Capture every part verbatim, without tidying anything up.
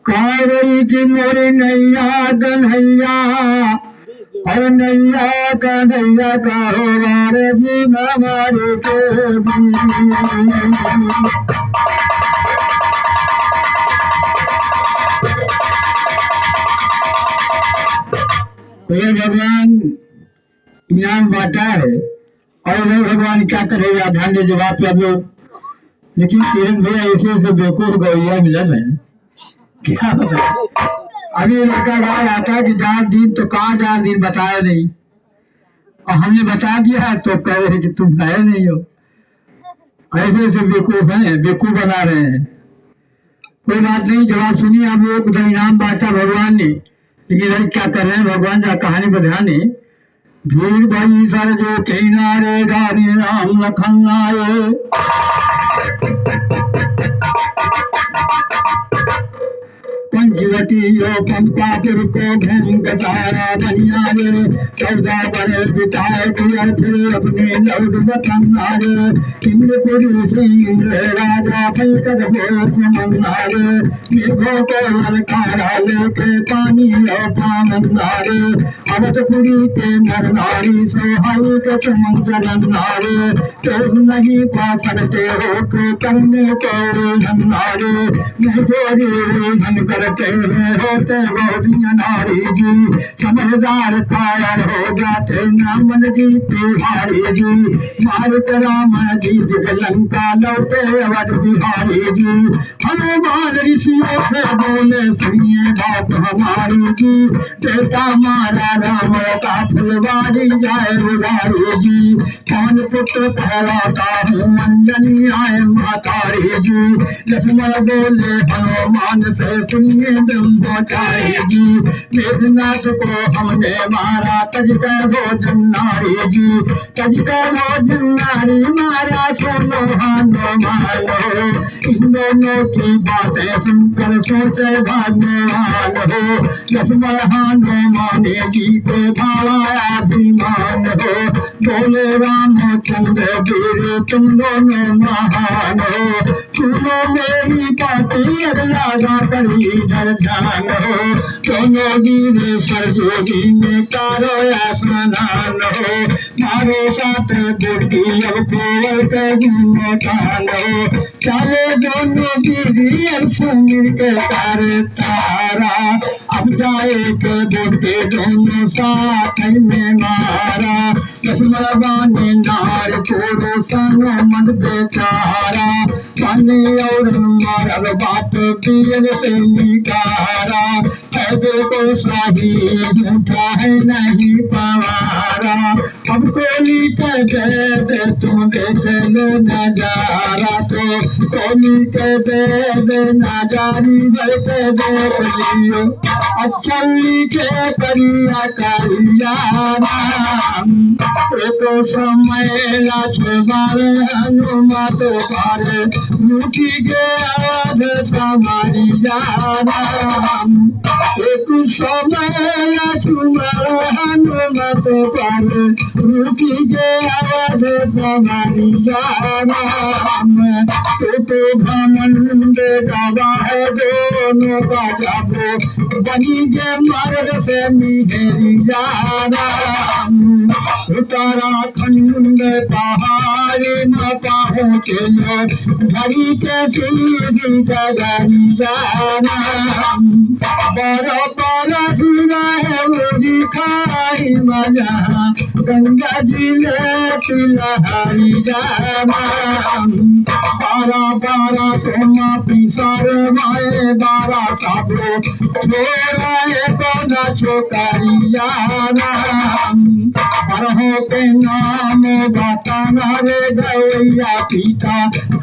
कावड़ी की मोरी नैया कन्हैया, अरे नैया कन्हैया का हो वारे जी हमारे के बीच। हे भगवान, इनाम बांटा है। और वो भगवान क्या करे, या ध्यान दे जवाब पे आप लोग। लेकिन किरण भैया ऐसे ऐसे बेवकूफ गवैया मिलल है। क्या बताएं? अभी लड़का गा रहा था कि जान दिन तो कहाँ जान दिन बताया नहीं, और हमने बता दिया तो कहे है कि तुम गए नहीं हो। ऐसे ऐसे बेवकूफ हैं, बेवकूफ बना रहे हैं। कोई बात नहीं, जवाब सुनिए आप लोग, उधर इनाम बांटा भगवान ने, लेकिन भाई क्या कर रहे हैं भगवान, जरा कहानी पर ध्यान है। भीड़ भई सर जो किनारे, गाने राम लखन आए। पंचवटी यो पंपापुर को घूम के तारा बनिया रे। चौदह बरस बिताए दिया फिर अपने लौट वतन आ रे। इंद्रपुरी से इंद्र राजा पंकज घोष मंगा रे। मेघों को ललकारा लेके पानी लो पावन आ रे। अवधपुरी के नर नारी सोहाई के तुम जगन आ रे। तेज नहीं पा सकते हो के करने को धन्नारे, नहीं जोरी धन करते हैं, होते बहुत अनारी जी। समझदार कायर हो जाते, नामन जी तिहारी जी। मारुत राम जी जग लंका लौटे अवध बिहारी जी। हनुमान ऋषियों से बोले, सुनिए बात हमारी जी। टेका मारा राम का फुलवारी जाए उधारी जी। पवन पुत्र कहलाता हूँ, अंजनी आए महतारी जी। लक्ष्मण बोले हनुमान से, सुनिए ब्रह्मचारी जी। मेघनाथ को हमने मारा, तज के भोजन नारी जी। तज के भोजन नारी मारा, सुनो हनुमान हो। इन दोनों की बातें सुनकर सोचे भाग्यवान हो। लक्ष्मण हनुमान जी को भावा अभिमान हो। बोले रामचंद्र वीर तुम दोनों महान हो। सुनो मेरी बात, अब लगा कर इधर ध्यान हो। दोनों वीर सरजू जी में करो स्नान हो। मारो सात डुबकी अब खोल के गुणगान हो। चले दोनों वीर अब सुमिर के कर तारा। अब जाए के डुबकी दोनों साथ में मारा। लक्ष्मण बाने नार छोड़ो तनो मन बेचारा। पानी और मारल बात पियल से निकारा। है देखो शाही झूठा है नहीं पवारा। अब कोली के दे दे तुम देख लो नजारा, तो कोली के दे दे नजारी भर के देख लियो। अच्छली के करिया करिया राम, एक समय लक्ष्मण हनुमत पर रुकि गया अवध संवरिया राम। एक समय लक्ष्मण हनुमत पर रुकि गया अवध संवरिया राम। तू तो घमंड गवाह दोनों का जाबो, बनी गे मार्ग से मिहरिया राम। उत्तराखंड पहाड़ न पहुँचे, धरी के सीधी डगरिया राम। बड़ बड़ सुना है उरी खाई मजा, गंगा जी ले तिलहरिया राम। बारा बारा सोना पीसर माए बारा साबो, छोरा ए कोना छोकरिया राम। बरहो के नाम बताना रे गवैया पिता,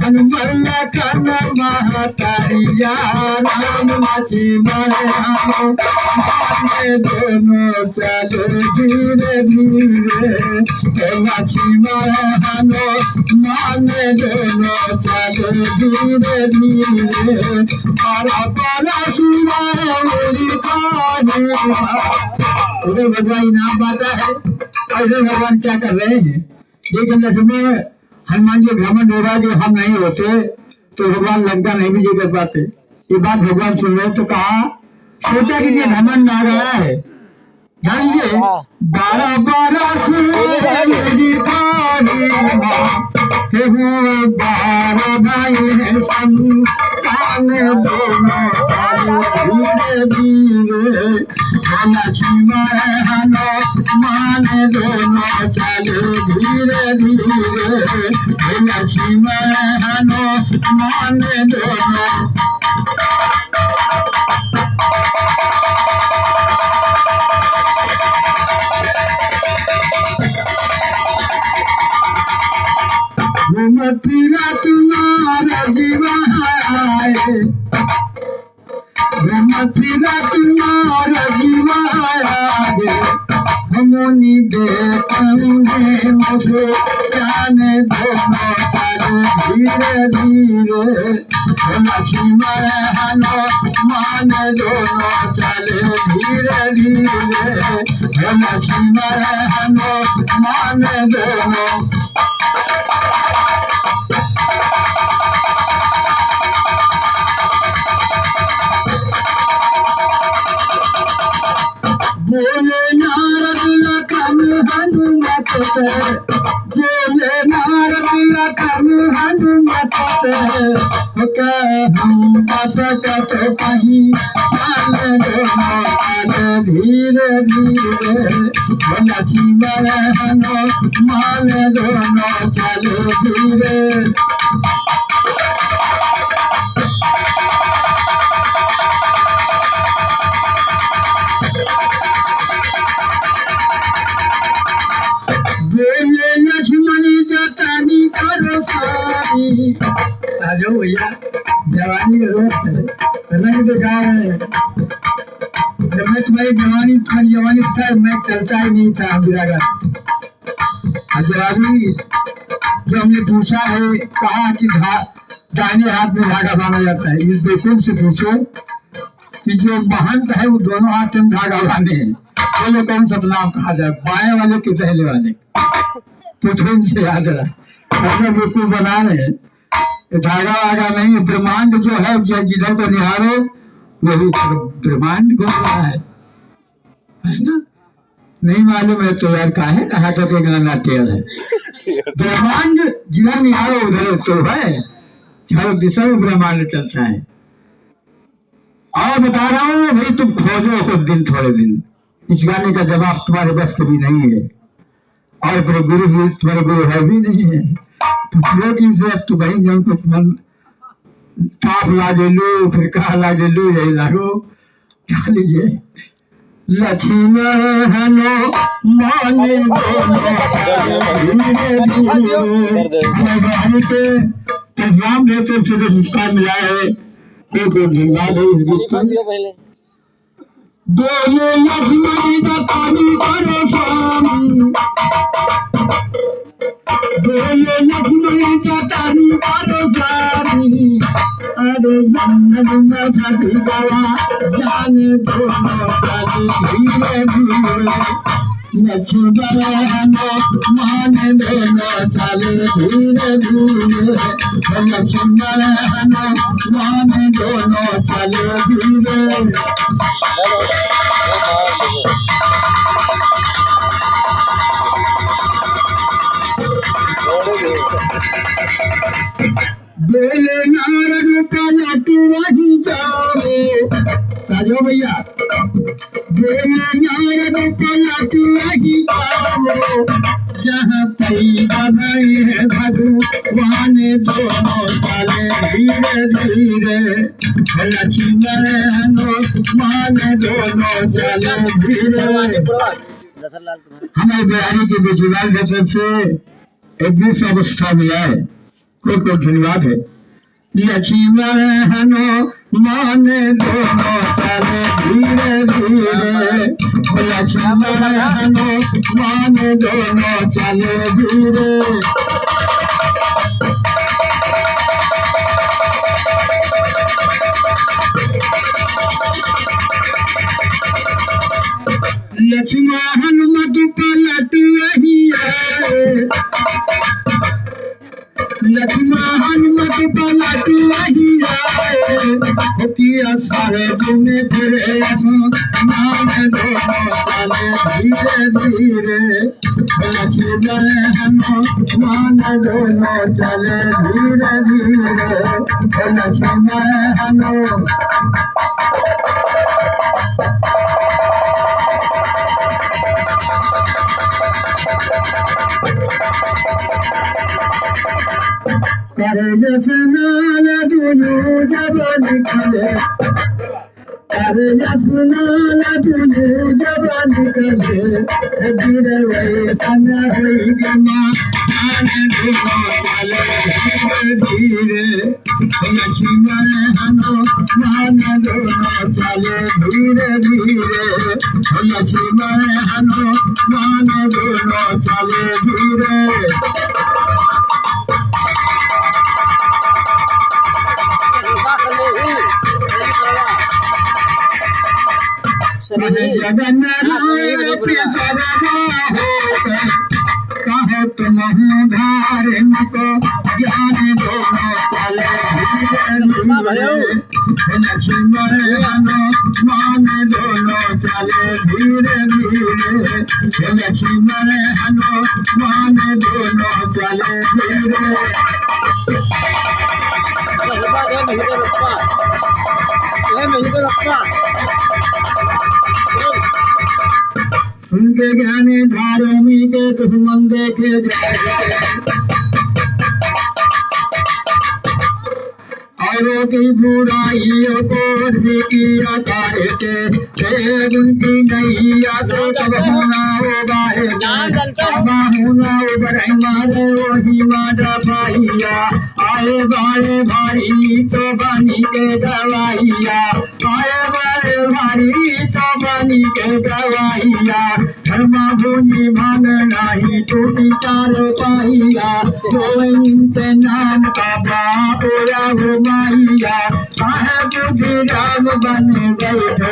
हनुमल्ला कन महतरिया राम। नाची माए हम माने दोनों चले धीरे धीरे, ए लक्ष्मण हनुमान दोनों चले धीरे धीरे। अरे भगवान, इनाम बांटा है। ऐसे भगवान क्या कर रहे हैं? देखिए, लक्ष्मण, हनुमान जी घमंड हो रहा है कि हम नहीं होते तो भगवान लंका नहीं विजय कर पाते। ये बात भगवान सुन रहे तो कहा, सोचा कि ये घमंड आ रहा है। जानिए, हाँ। बारह बारह से मेरी थारी माँ, हे वो बारह भाई है संतान दोनों चले धीरे धीरे। लक्ष्मण हनुमान दोनों चले धीरे धीरे, लक्ष्मण हनुमान दोनों। घूमत फिरत मारा जीवा है, घूमत फिरत मारा जीवा है, हमनी देखन में मुझे जाने दोनों चले धीरे धीरे। लक्ष्मण हनुमान दोनों चले धीरे धीरे, लक्ष्मण हनुमान दोनों। बोले नारद लखन हनुमत से, बोले नारद लखन हनुमत से, के हम बस कत कहीं चल दोनों चले धीरे धीरे, लक्ष्मण हनुमान दोनों चले धीरे। बोले लक्ष्मण जतनी कर सारी। आ जाओ भैया, जवानी का दोस्त है, रंग दिखा रहे हैं। जब मैं तुम्हारी जवानी, तुम्हारी जवानी था, मैं चलता ही नहीं था, मेरा घर। और जवानी जो हमने पूछा है, कहा कि धा-, दाहिने हाथ में धागा बांधा जाता है। इस बेवकूफ से पूछो कि जो महंत है, वो दोनों हाथ में धागा बांधे हैं, बोलो कौन सतनाम कहा जाए, बाएं वाले कि दहिने वाले? पूछो इनसे, याद रहा। ऐसा बेवकूफ बना रहे हैं। ये धागा वागा नहीं, ब्रह्मांड जो है, जो जिधर को निहारो, वही ब्रह्मांड घूम रहा है, है ना? नहीं मालूम है तो यार, काहे कहा था कि इतना ना टेढ़ है? ब्रह्मांड जिधर निहारो उधर तो है, चारों दिशा में ब्रह्मांड चलता है। और बता रहा हूँ भाई, तुम खोजो कुछ दिन, थोड़े दिन, इस गाने का जवाब तुम्हारे बस के भी नहीं है। और अपने गुरु भी तुम्हारे गुरु है भी नहीं है। पूछो कि इनसे, अब तो भाई जब कुछ मन ताप लागे लो, फिर कहा लागे लो, यही लागो। क्या लीजिए? लक्ष्मण हनुमान दोनों चले धीरे धीरे। हमारे बहनी के प्रणाम देते, सीधे संस्कार मिला है। कोई कोई धन्यवाद है इस गीत का। बोले लक्ष्मण जतनी कर सारी, बोले लक्ष्मण जतनी कर सारी, अरे जंगल में घट गया जाने दोनों चले धीरे धीरे। लक्ष्मण हनुमान दोनों चले धीरे धीरे, लक्ष्मण हनुमान दोनों चले धीरे। बोले नारद पलट वही जाओ। साजो भैया, बोले नारद पलट वही जाओ, जहाँ पैदा भए हैं भगवान दोनों चले धीरे धीरे। लक्ष्मण हनुमान दोनों चले धीरे। हमारे बिहारी के बेजुबान के तरफ से एक दूसरा अवस्था में आए। कोट कोट धन्यवाद है। लक्ष्मण हनुमान मान दोनों चले धीरे धीरे, लक्ष्मण हनुमान दोनों चले धीरे। लक्ष्मण हनुमत पलट रही है। लक्ष्मण हनुमत पलट रही है, किया सारे गुण फिरे। मान दोनों चले धीरे धीरे, लक्ष्मण हनुमान दोनों चले धीरे धीरे, लक्ष्मण हनुमान। करे जस नाल दुनु जब निकले, करे जस नाल दुनु जब निकले, गिरवे सन होई गमा, आने दुनो चले धीरे धीरे। लक्ष्मण हनुमान दोनों चले धीरे धीरे, लक्ष्मण हनुमान दोनों चले धीरे। जगन्नाथ पितरवा होत, कहो तुमहु धार्मिक ज्ञान दोनों चले धीरे धीरे। लक्ष्मण हनुमान दोनों चले धीरे धीरे। लक्ष्मण हनुमान दोनों चले धीरे। सुन के ज्ञानी धार्मिक दुश्मन देखे जाए। औरों की बुराइयों को भी किया करते, थे उनकी नैया तो कब होना होगा है, कब होना उबर मारे वही मारा भाइया। आए बारे भारी तो बनी के दवाइया, आए बारे भारी तो बनी के दवाइया। धर्मा भूमि मान नाही टूटी चार पाइया, गोविंद नाम का बाप या वो माइया, काहे तू भी राम बन बैठो।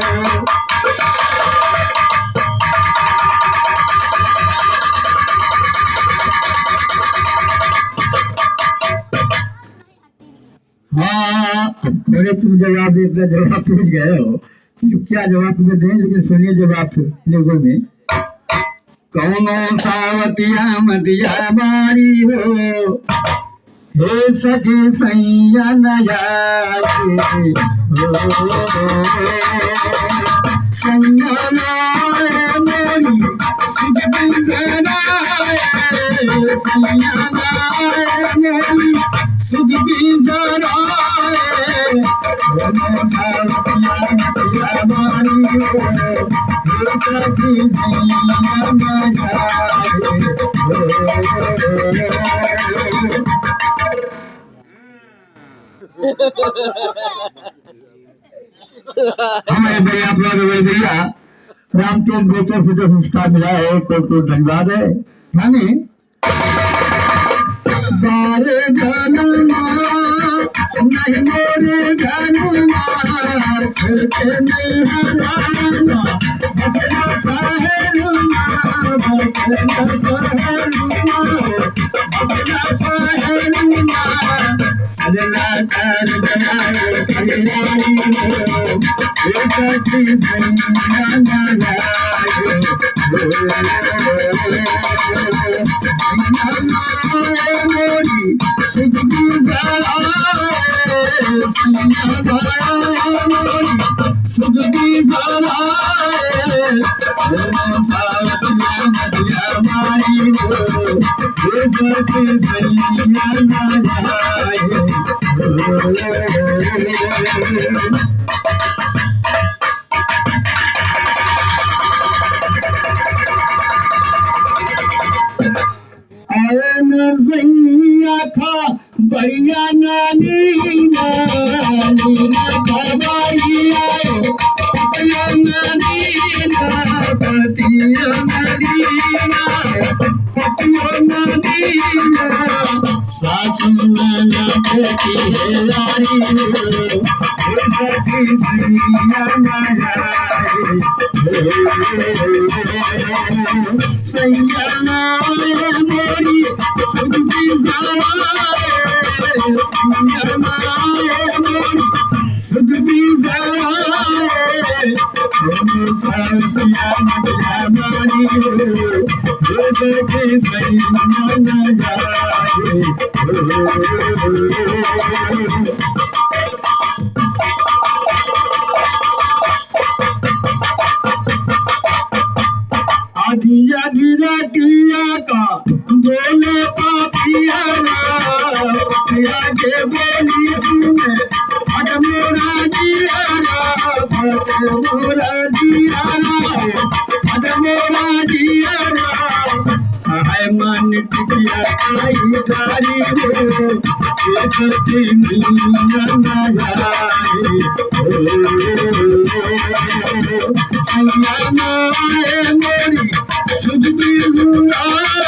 हाँ, अब थोड़े तुम जवाब दे, इतना जवाब पूछ गए हो, तो क्या जवाब तुम्हें दें, लेकिन सुनिए जवाब फिर लोगों में। कौनो सावतिया मतिया बारी हो, हे सखी सैया नया के, हो, सैया नया मोरी, सुख की जरा, सैया नया मोरी, सुख की जरा। हमारे भैया, अपना रवि भैया, रामचंद्र गोचर से जो पुरस्कार मिला है, तो, तो धन्यवाद है। हाँ नहीं? बारे धनुमा, नहीं मोरे धनुमा, खेलते नहीं हराना, बसना साहेरुमा, बसना साहेरुमा, बसना साहेरुमा। अल्लाह कर दया रे कल्याणी हो, ये सखी सैया नया हो। आए न भैया था बढ़िया नानी, नानी। आधी आधी रातिया का बोले पापिया रा, पापिया के बोली सुने, फट मोरा जिया रा, फट मोरा जिया रा, फट मोरा जिया रा। हाय मन टिकिया आई डारी हो, ये सच्ची नींद न आए। ओ, सैया ना आए मोरी, सुध भी भुलाए,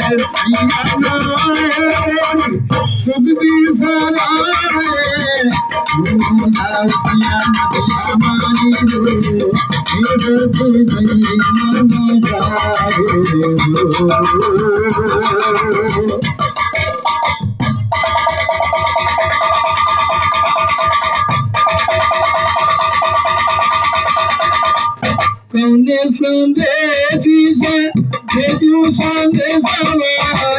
सैया ना आए मोरी, सुध भी भुलाए। कौने संदेश से भेजू संदेशवा,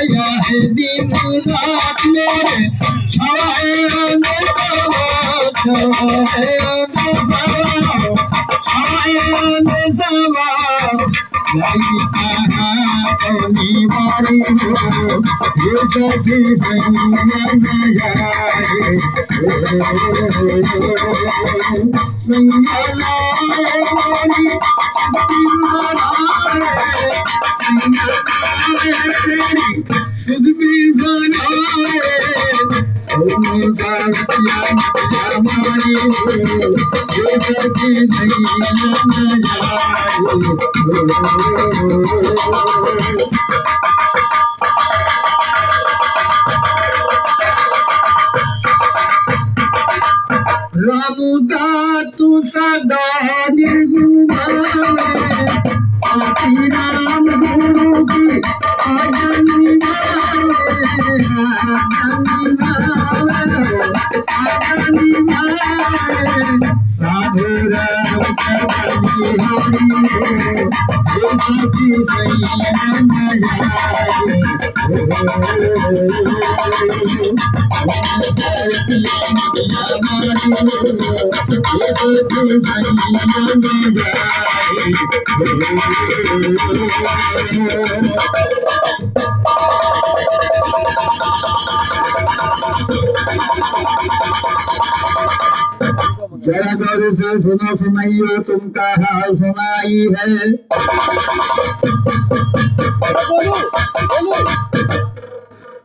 यह दिन रात मेरे सवाए अंदेशवा, सवाए अंदेशवा, सवाए अंदेशवा। जाई कहाँ कौनी बारी हो, ये सखी सैया न जाए। रामू दा तू सदा निर्गुण गावे, आदि राम गुरु की आदि गावे, आदि गावे, आदि गावे। साधु राम का बलिहारी हो, देखो की सही न जाए। जरा गौर से सुनो सुनइयो, तुमका हाल सुनाई है।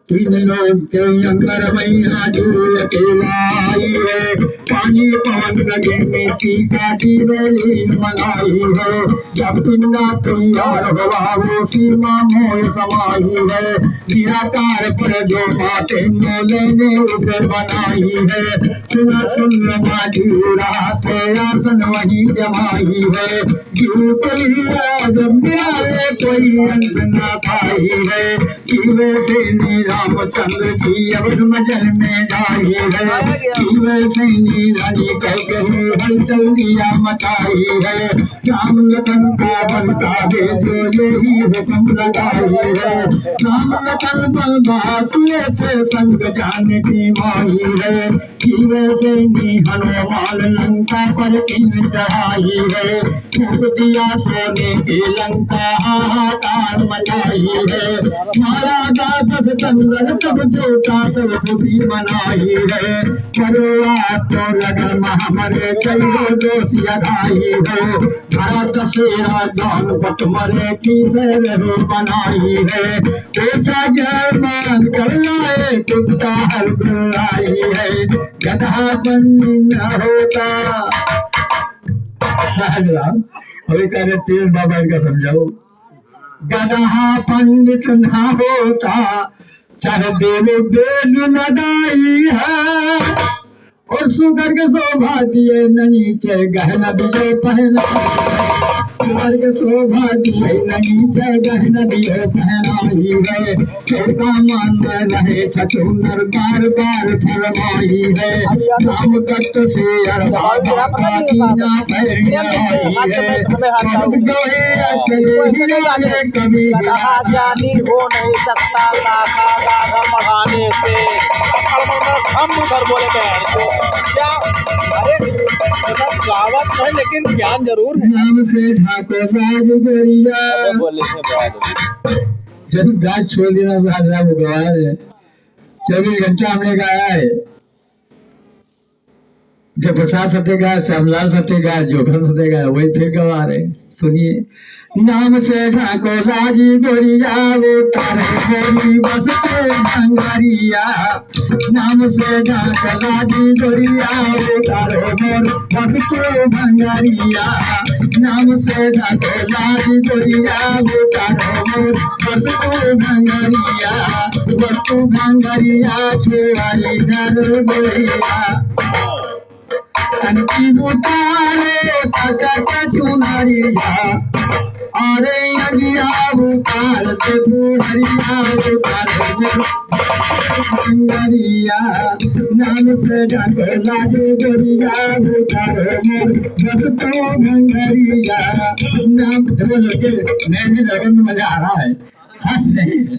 तीन लोक के अंदर मैया तू अकेला आई है। पानी पवन गगन में टीका की बेली मनाई है। जब पिंडा तैयार हुआ वो सीमा मोय समाई है। निराकार पर जो बातें मोले ने उसे बनाई है। सुन सुन माटी रात है आसन वही जमाई है। क्यों कलिया जब मिलाए कोई अंत ना पाई है। कि वैसे ने रामचंद्र की अवध मजल में डाली है, कि वैसे ने रानी कह गई हलचल दिया मचाई है। राम लखन का बनता दे जो यही हुक्म लगाई है। राम लखन बलवा तुझे संग जान की माई है, कि वैसे ने हनुमान लंका पर तीर चढ़ाई है। तोड़ दिया सोने की लंका, हाहाकार मचाई है। मारा द्वादश चंद्र तब देवता सब खुशी मनाई है। करो आप तो लगन हमरे कई दोष लगाई है। भरत सेरा गौन बत मरे की सैर हो बनाई है। पूछा ज्ञान मान कर लाए कुत्ता हर गुर्राई है। गधा बन न होता। राम, अभी कह रहे तेज बाबा इनका समझाओ। गधा पंडित ना होता, चाहे देव वेद न दाई है। और सुगर के शोभा दिए नहीं, चाहे गहना दिए पहना। सुगर के शोभा दिए नहीं, चाहे गहना दिए पहनाई है। चौका मान रहे छछूनर बार बार फरमाई है। नाम कट से अरबा बाबा की ना फैलाई है। पग गए अचले हिलाए कभी ज्ञानी हो नहीं सकता, काका गागर बढ़ाने से। हम उधर बोले बहन को, क्या? अरे, मतलब गावत नहीं, लेकिन ज्ञान जरूर है। नाम से ढाको राज गोरिया। अबे बोले से बाद। जब गाज छोड़ देना तो आज रात गवार है। चौबीस घंटा हमने गाया है। जब प्रसाद सत्य गाय, श्यामलाल सत्य गाय, जोखन सत्य गाय, वही फिर गवा रहे। सुनिए। नाम से ढाको लागी गोरिया, उतारे गोरी बस के भंगरिया। नाम से ढाको लागी गोरिया, उतारो मोर बस के भंगरिया। नाम से ढाको लागी गोरिया, उतारो मोर बस के भंगरिया। बस के भंगरिया, छुआई नर गोरिया। तनकी उतारे पता का चुनरिया, अरे अगिया उतार दे तू हरिया, उतार मोर भंगरिया। नाम से ढाको लागी गोरिया, उतार मोर बस के भंगरिया। नाम ढोल के मैं भी लगन में मजा आ रहा है, हंस रहे हैं।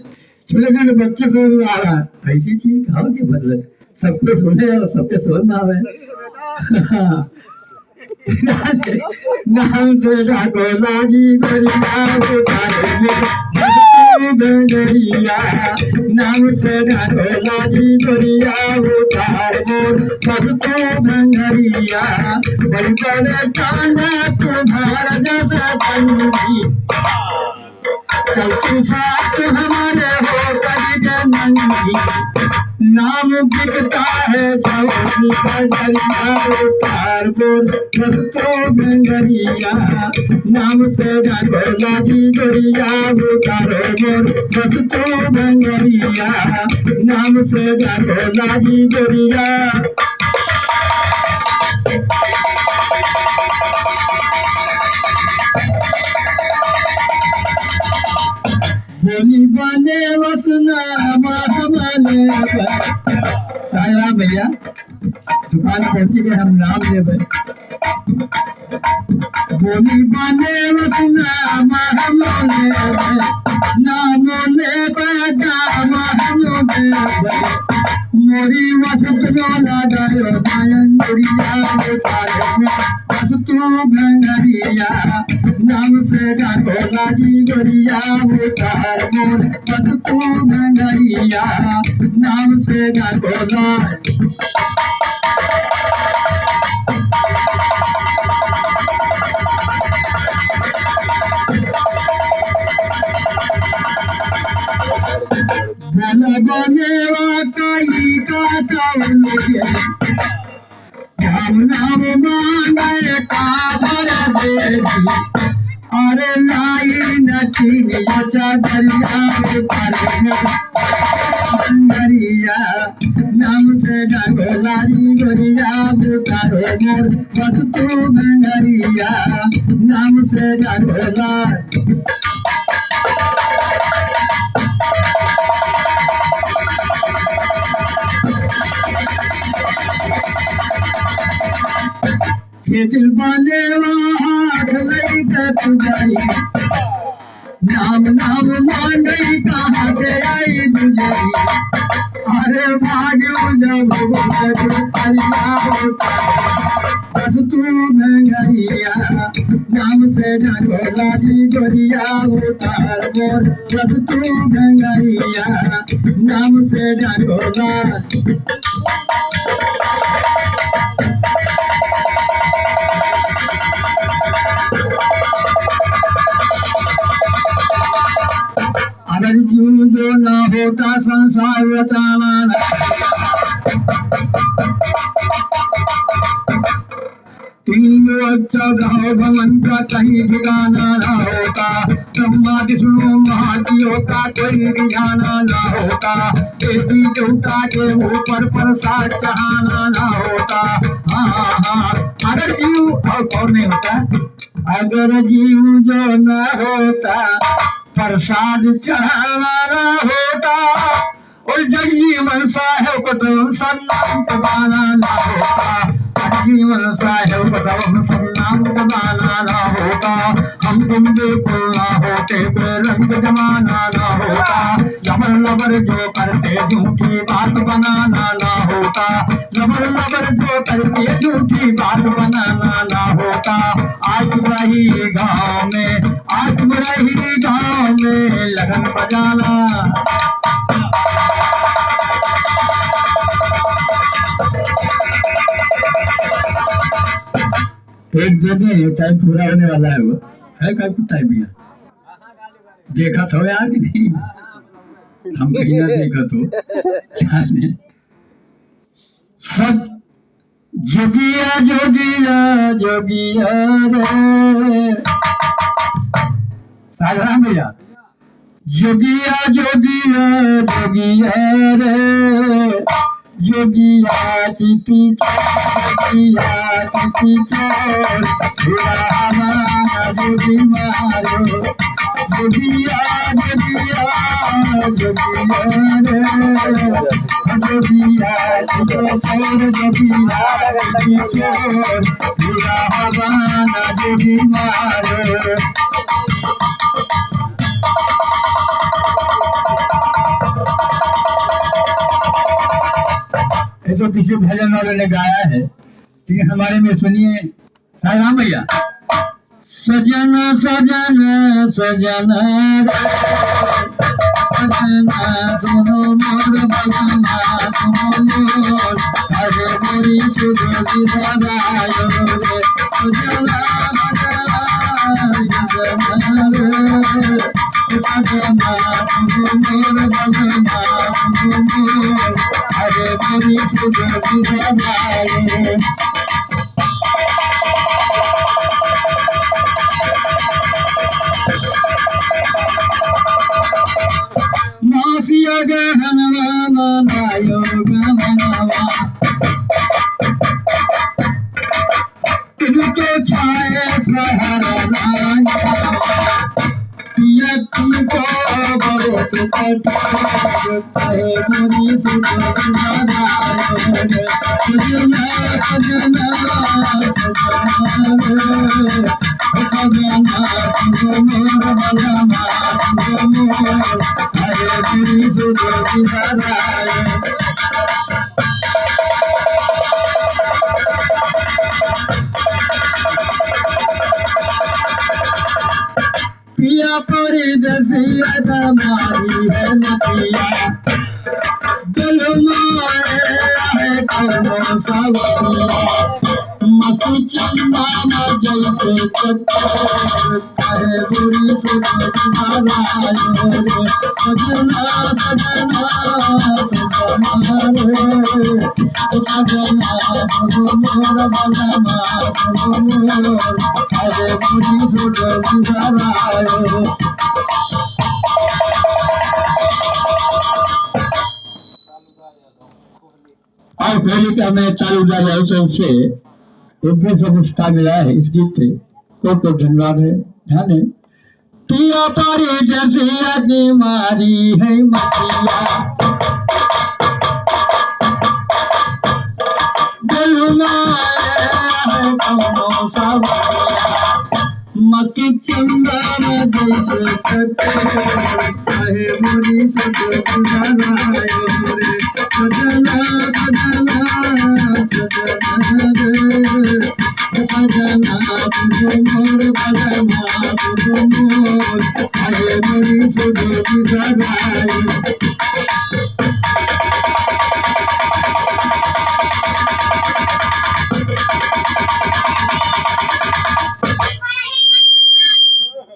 छोटे छोटे बच्चे समझ में आ रहा है, ऐसी चीज कहाँ के मतलब सबको सुने और सबके समझ में आवे। नाम से ढाको लागी गोरिया, उतार मोर बस के भंगरिया। नाम से ढाको लागी गोरिया, उतार मोर बस के भंगरिया। बड़ी बड़े कान्हा तुम्हारा जैसा बंदी। चल तू साथ हमारे हो करी के नंगी, नाम बिकता है जवानी का दरिया, उतार मोर बस के भंगरिया। नाम से ढाको लागी गोरिया, उतारो मोर बस के भंगरिया। नाम से ढाको लागी गोरिया। बोली बने वसना हमारे। साईं राम भैया, दुकान पहुंची के हम नाम लेबे। बोली बने वसना हमारे, नाम लेबे, नाम लेबे। मोरी वसत वाला गायो बायन गोरिया, उतार मोर बस के भंगरिया। नाम से ढाको लागी गोरिया, उतार मोर बस के भंगरिया। नाम से ढाको लागी भला बनेवा काई का कौन के। राम नाम माने काबर देवी। अरे लाई न तीन यो चादरिया उतारो मोर भंगरिया। नाम से ढाको लागी गोरिया, उतारो मोर बस के भंगरिया। नाम से ढाको लागी के दिल बनेवा हाथ लई के तू जाई। नाम नाम मांगई कहाँ से आई गुजरी। अरे भाग्यो जब गुजर अरिया होता। बस तू गंगरिया नाम से डरोला जी गोरिया उतार मोर। बस तू गंगरिया नाम से डरोला। अगर जीव जो ना होता संसार रचाना ना। तीनों अच्छा गाँव भवन का कहीं ठिकाना ना होता। ब्रह्मा विष्णु महादेव का कोई भी जाना ना होता। देवी देवता के ऊपर प्रसाद चढ़ाना ना होता। हाँ, हाँ, हाँ। अगर जीव और कौन नहीं होता? अगर जीव जो ना होता, प्रसाद चढ़ाना ना होता, और जगजीवन साहेब को तो सन्नाम पवाना ना होता। जगजीवन साहेब को तो सन्नाम पवाना ना होता। हम तुम बिल्कुल ना होते, बेरंग जमाना ना होता। लबर लबर जो करते, झूठी बात बनाना ना होता। लबर लबर जो करते, झूठी बात बनाना ना होता। आज रही गाँव में, आज रही गाँव में लगन बजाना। एक दो दिन, टाइम पूरा होने वाला है, वो है का कुछ टाइम यहाँ। देखा था यार कि नहीं? हम कहीं ना देखा तो। सत जोगिया, जोगिया, जोगिया रे। साधारण भैया। जोगिया, जोगिया, जोगिया रे। जोगिया चिट्ठी चोर, जोगिया चिट्ठी चोर, बुरा हमारा जोगी मारो। जोगिया, जोगिया, जोगिया रे। जोगिया चिट्ठी चोर, जोगिया चिट्ठी चोर, बुरा हमारा जोगी मारो। ये तो किसी भजन वाले ने गाया है, लेकिन हमारे में सुनिए, साईं राम भैया। सजन, सजन, सजन रे, सजन सुनो मोर बलमा, सुनो मोर, अरे मोरी सुध बिसरायो रे, सजन, सजन, सजन रे। तुझको छाए सहरा नाया, पिया तुमको बहुत कठिन है, मेरी सुधरना है। सजना, सजना, सजना रे, सजना, तुम मोर बलमा, तुम मोर, अरे मेरी सुधरना है। पिया परदेसिया दमारी है मतिया, दिल मारे है कौनो सवतिया। मत चंदा में जैसे चक्कर, अरे बुरी से तुम्हारा रे, सजना, सजना, सजना रे। और कोहली का मैच चालू जा रहा है, तो उसे एक भी सब पुरस्कार मिला है इस गीत से। कोटि कोटि धन्यवाद है, ध्यान है। पिया परदेसिया की मारी है मतिया, दिल मारे है कौनो सवतिया। मत चंदा में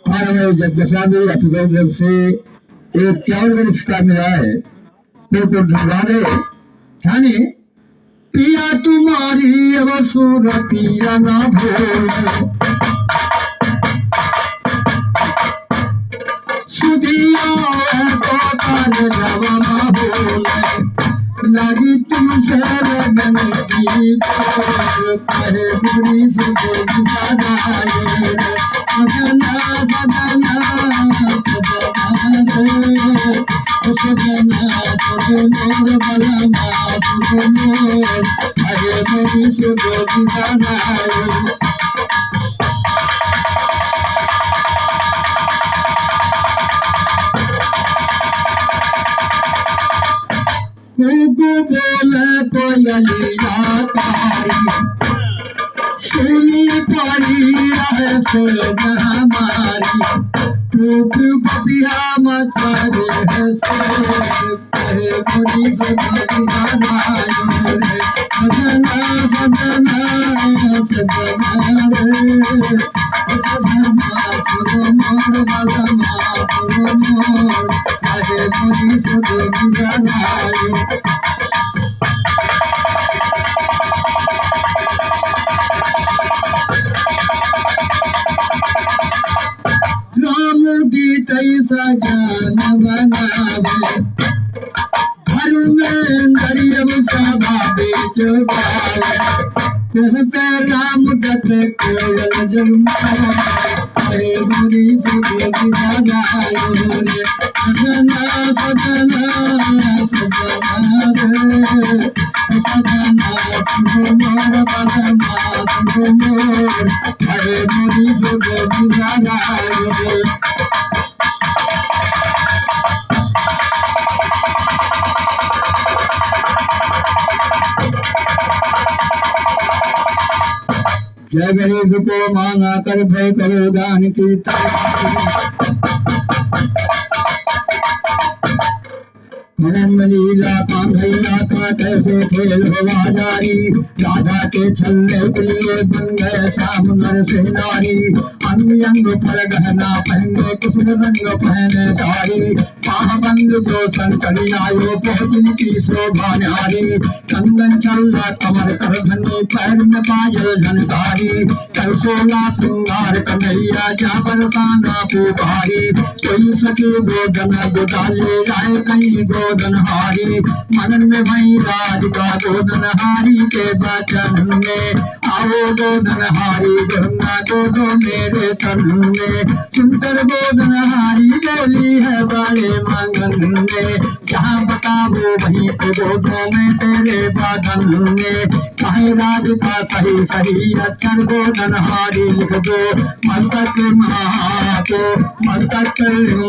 और हमें जब दशा में अभिनव जब से एक इक्यावन वर्ष का मिला है, तो, तो धन्यवाद है। थाने पिया तुम्हारी अब सूरतिया ना भूले। सुधिया तो तन जब ना भूले। लगी तुमसे लगन की डोर, कहे बुरी से दिल सदाए। सजना, सजना, सजना रे। सजना, सुन मोर बलमा, सुन मोर, अरे मोरी सुन दीवाना रे। कुकु बोले कोयलिया कारी, सुनी पड़ी रहे सोना हमारी, टूट बतिया मत करे है सोना। अरे मोरी सजना रे, सजना, सजना, सजना रे, सजना, सुन मोर बलमा, सुन मोर, अरे मोरी सजना रे। राम गीत ऐसा ज्ञान बनावे, घर में इंद्रियम सदा बीच बावे। कहते राम कथे कोयल जन्मावे। अरे बुरी से बेटी सजाए रे, सजना, सजना, सजना रे। सजना, सुन मोर बलमा, सुन मोर, अरे मोरी से बेटी सजाए रे। जय गणेश को मांगा कर भय करो दान की तारी। मनन लीला का भैया का कैसे खेल हुआ जारी। राधा के छल्ले के लिए बन गए श्याम नर से नारी। अंग अंग पर गहना पहने, कुसुम रंग पहने साड़ी। बाह बंद जो शंकर आयो, बहुत इनकी शोभा न्यारी। कंगन छल्ला कमर करधनी, पैर में पायल झनकारी। कर सोला श्रृंगार कन्हैया, जा बरसाना पुकारी। कोई सके गोदन गोदाली, लाए कहीं गोदन हारी। मनन में भई राधिका गोदन हारी के बचन में। आओ गोदन हारी, गंगा गोदो मेरे तन में। सुंदर गोदन हारी डोली है बड़े मंगन में। जहाँ बताओ वहीं पे गोदों में तेरे बदन में। चाहे राधिका सही सही अक्षर गोदन हारी लिख दो। मस्तक महा को मस्तक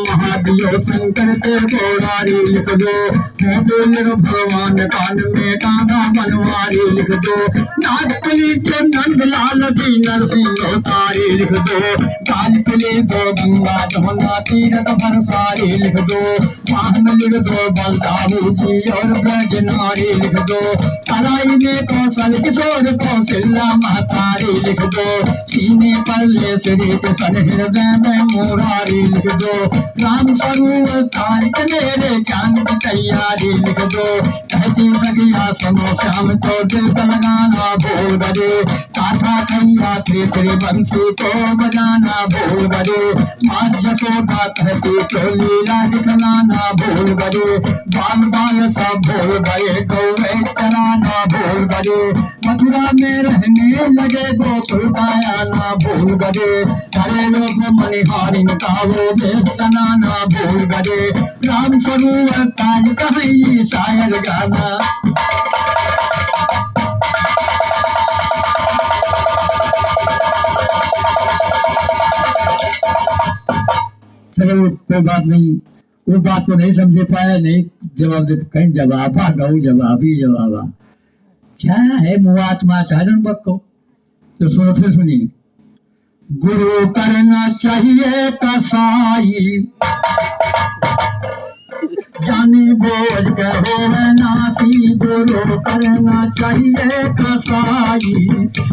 महादेव शंकर के गोदारी लिख दो। गोविंद भगवान कान में कान्हा बनवारी लिख दो। नागपली के नंदलाल जी नरसिंह अवतारी लिख दो। कालपली दो गंगा जमुना तीरथ भर सारी लिख दो। बाह में लिख दो बलदाऊ जी और ब्रज नारी लिख दो। तराई में कौशल किशोर कौशल्या महतारी लिख दो। सीने पर ले श्री कृष्ण हृदय में मुरारी लिख दो। राम स्वरूप तारिक मेरे ज्ञान की तैयारी लिख दो। कहती सखिया सुनो श्याम तो दिल का लगाना भूल गए। काका कन्हैया त्रिपुरी बंसी को बजाना भूल गए। माँ यशोदा कहती तो लीला दिखलाना भूल गए। बाल बाल सब भूल गए, गौवे चराना भूल गए। मथुरा में रहने लगे, गोकुल का आना भूल गए। हरे लोग मनिहारिन का वो वेश बनाना भूल गए। राम स्वरूप तारिक है शायर गाना। चलो, कोई बात नहीं, वो बात को नहीं समझे पाया, नहीं जवाब दे, कहीं जवाबा गऊ जवाबी जवाबा। क्या है मुआ आत्मा चाहे जन बक्को। तो सुनो, फिर सुनिए। गुरु करना चाहिए कसाई, जानी बोझ के होवे नासी। गुरु करना चाहिए कसाई,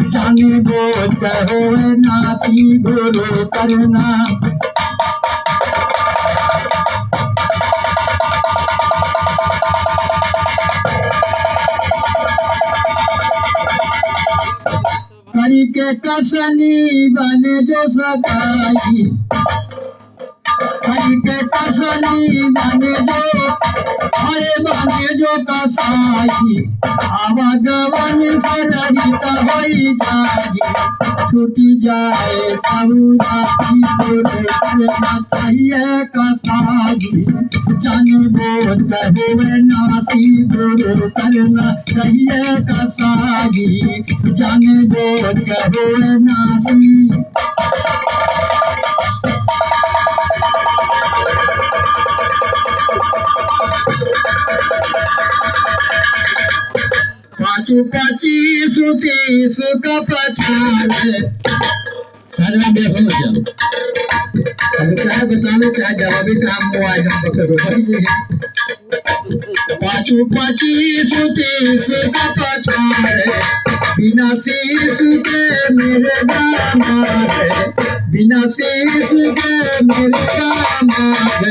जानी बोझ के होवे नासी। गुरु करना करी के कसनी बने जो सगाई, करी के कसनी बने जो, अरे बने जो कसाई, आवागमन से रहित होई जाई, छूटी जाए छौरा की। गुरु करना चाहिए कसाई, जानी बोझ के होवे नासी। गुरु करना चाहिए कसाई, जानी बोझ के होवे नासी। पाँचू पाँची सुती सुख पछाड़। साजना बेसन हो जाओ। अब चाहे बतावे, चाहे जवाबी काम वो आ जाओ, तो फिर रुक ही जाइए। पाँचू पाँची सुती सुख पछाड़, बिना शीश के मेरे दामाद, बिना शीश के मेरे दामाद।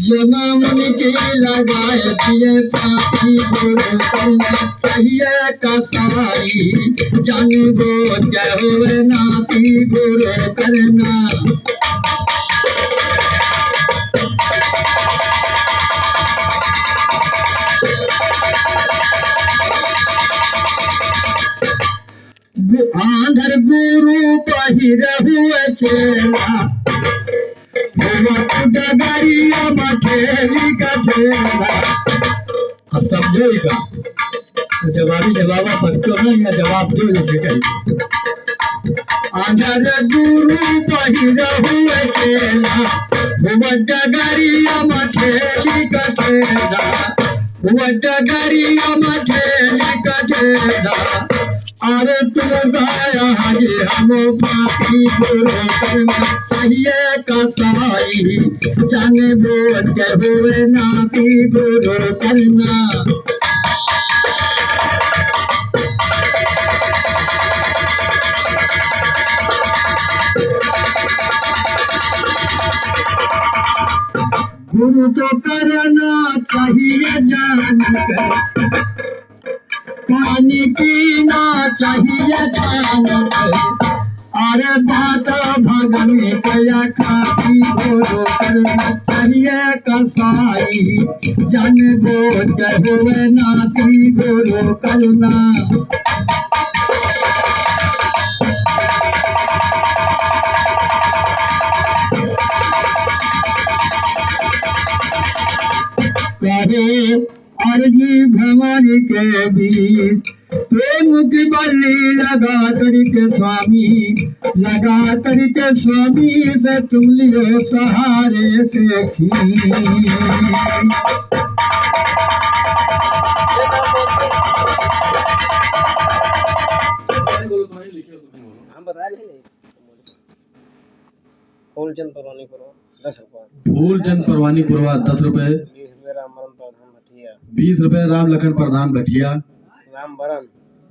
जमा उनकी लगाए दिए पापी। गुरु करना चाहिए कसाई, जानी बोझ के होवे नासी। गुरु करना। गु-, आंधर गुरु पहिरहुए चेला, होवत डगरिया बठेली कठेला। अब समझे का? तो जवाबी जवाबा बच्चों में या जवाब दो जैसे कही। आंधर गुरु पहिरहुए चेला, होवत डगरिया बठेली कठेला, होवत डगरिया बठेली कठेला। अरे तुम गाया हगे हम पापी। गुरु करना चाहिए कसाई, जाने बोझ के होवे नासी। गुरु करना। गुरु तो करना चाहिए जान के, पानी पीना चाहिए छान के। अरे बात भगनी कया खाती। गुरु करना चाहिए कसाई, जान बोझ के होवे नासी। गुरु करना। कहे अर्जी भंवर के बीच, प्रेम की बल्ली लगा करके स्वामी, लगा करके स्वामी से तुम लियो सहारे से खींच। हम बता रहे हैं। फूलचंद परवानी पुरवा, दस रुपया। फूलचंद परवानी पुरवा, दस रुपये। बीस रुपये राम बरन प्रधान भटिया। बीस रुपये राम लखन प्रधान भटिया। राम बरन।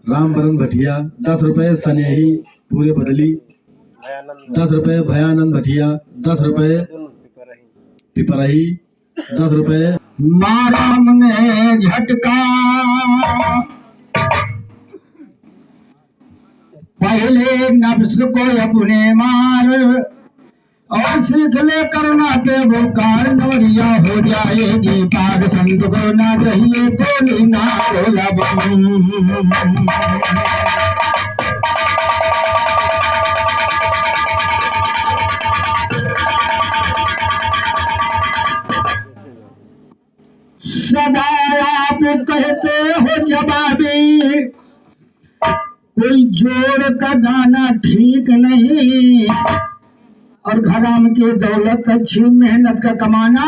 राम बरन भटिया, दस रुपये। सनेही पूरे बदली, भयानंद। दस रुपये। भयानंद भटिया, दस रुपये। पिपरही। पिपरही, दस रुपये। मारा हमने झटका, पहले नफ्स को अपने मार, और सीख ले करुणा पे वो कार, नौरिया हो जाएगी पार। संत को ना चाहिए बोली ना बोला बम। सदा आप कहते हो जवाबी, कोई जोड़ का गाना ठीक नहीं। और हराम की दौलत अच्छी मेहनत का कमाना,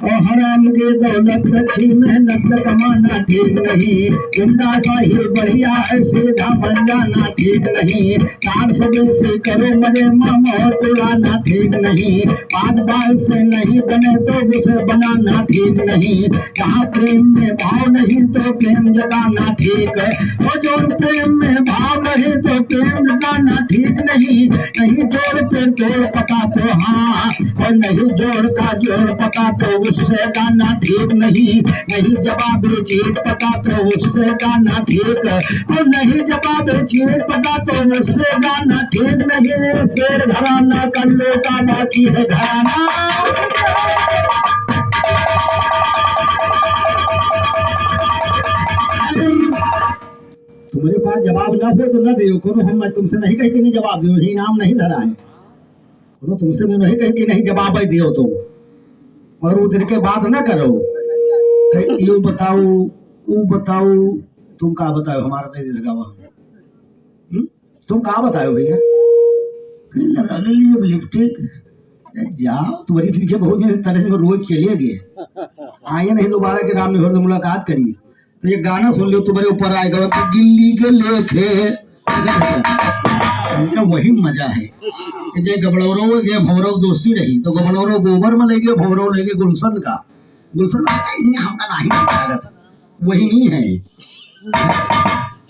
और हराम की दौलत अच्छी मेहनत का कमाना ठीक नहीं। गुंडा सा ही बढ़िया है, सीधा बन जाना ठीक नहीं। तार से बेसी करो मजे में मौत उड़ाना ठीक नहीं। बात बात से नहीं बने तो उसे बनाना ठीक नहीं। जहाँ प्रेम में भाव नहीं तो प्रेम जताना ठीक है। और जो प्रेम में भाव नहीं तो प्रेम जताना ठीक नहीं। नहीं जोड़ पे तोड़ पता तो हाँ, और नहीं जोड़ का जोड़ पता तो उससे गाना ठीक नहीं। नहीं जवाब चीज पता तो उससे गाना ठीक है। और नहीं जवाब चीज पता तो उससे गाना ठीक नहीं। शेर घराना कल्लू का बाकी है घराना। तुम्हरे पास जवाब ना हो तो ना दियो, कोनो हम तुमसे नहीं कहे कि नहीं जवाब दियो, ये इनाम नहीं धरा है। कोनो तुमसे भी नहीं कहे कि नहीं जवाब ही दियो तुम, मगर वो दिन के बात ना करो। कहीं यूं बताओ, वो बताओ, तुम का बताओ, हमारा तो ये लगा हुआ। हम्म? तुम का बताओ भैया? कहीं लगा ले लिए लिपस्टिक। अरे जाओ, तुम्हारी इतनी के बहुत दिन तरह से रोज चले गए, आए नहीं दोबारा के राम निहोर से मुलाकात करी। तो ये गाना सुन लो, तुम्हारे ऊपर आएगा कि गिल्ली के लेखे। इनका वही मजा है कि जे गबड़ौरो, जे भौरव दोस्ती रही, तो गबड़ौरो गोबर में लेके, भौरव लेके गुलशन का, गुलशन का, "नहीं, हमका नहीं लागत।" वही नहीं है।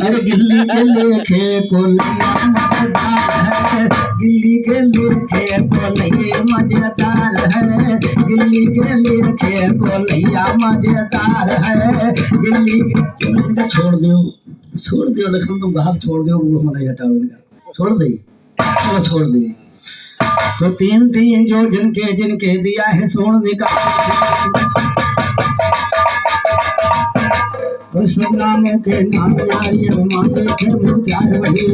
अरे गिल्ली के लेखे कोलैया मजेदार है, गिल्ली के लेखे कोलैया मजेदार है, गिल्ली के लेखे कोलैया मजेदार है, गिल्ली के, छोड़ दियो, छोड़ दियो, लेकिन तुम बाहर छोड़ दियो, बूढ़ मनई हटाओ इनका, छोड़ दे। चलो छोड़ दे। तो तीन तीन जो जिनके जिनके दिया है सोन निकाल। उस नाम के नाम नारी माने थे मुख्तार वही,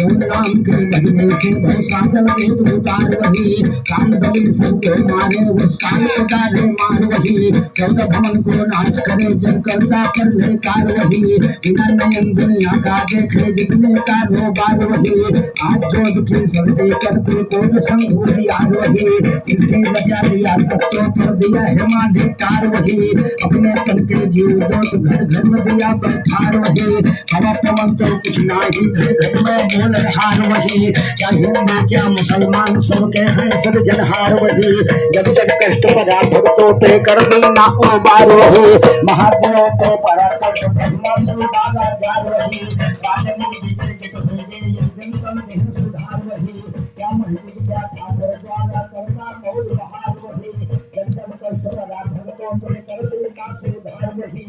उन नाम के महीने से बहुत साजन भेद उतार वही। कान बली सबको मारे, उस कान उतारे मार वही। चौदह भवन को नाश करे, जब करता पर बेकार वही। बिना नयन दुनिया का देखे, जितने कारोबार वही। आज जोध की सर्दी करते, कौन संघूर यार वही। सृष्टि बचा दिया, तख्तों पर दिया है मालिक तार वही। अपने तन के जीव जोत, घर घर में दिया बठार वही। हवा पवन तो कुछ नाही, घर घर में बोल हार वही। क्या हिंदू क्या मुसलमान, सबके हैं सब जनहार वही। जब जब कष्ट पड़ा भक्तों पे, कर देना उबार वही। महादेव को पड़ा कष्ट, भस्मासुर बाबा जाग वही। राजनीति बिगड़ के तो हो गई, ये दिन समझ है सुधार वही। क्या महिमा क्या था, करता मौज बहार वही। जब जब कष्ट पड़ा भक्तों पे, कर देना उबार वही।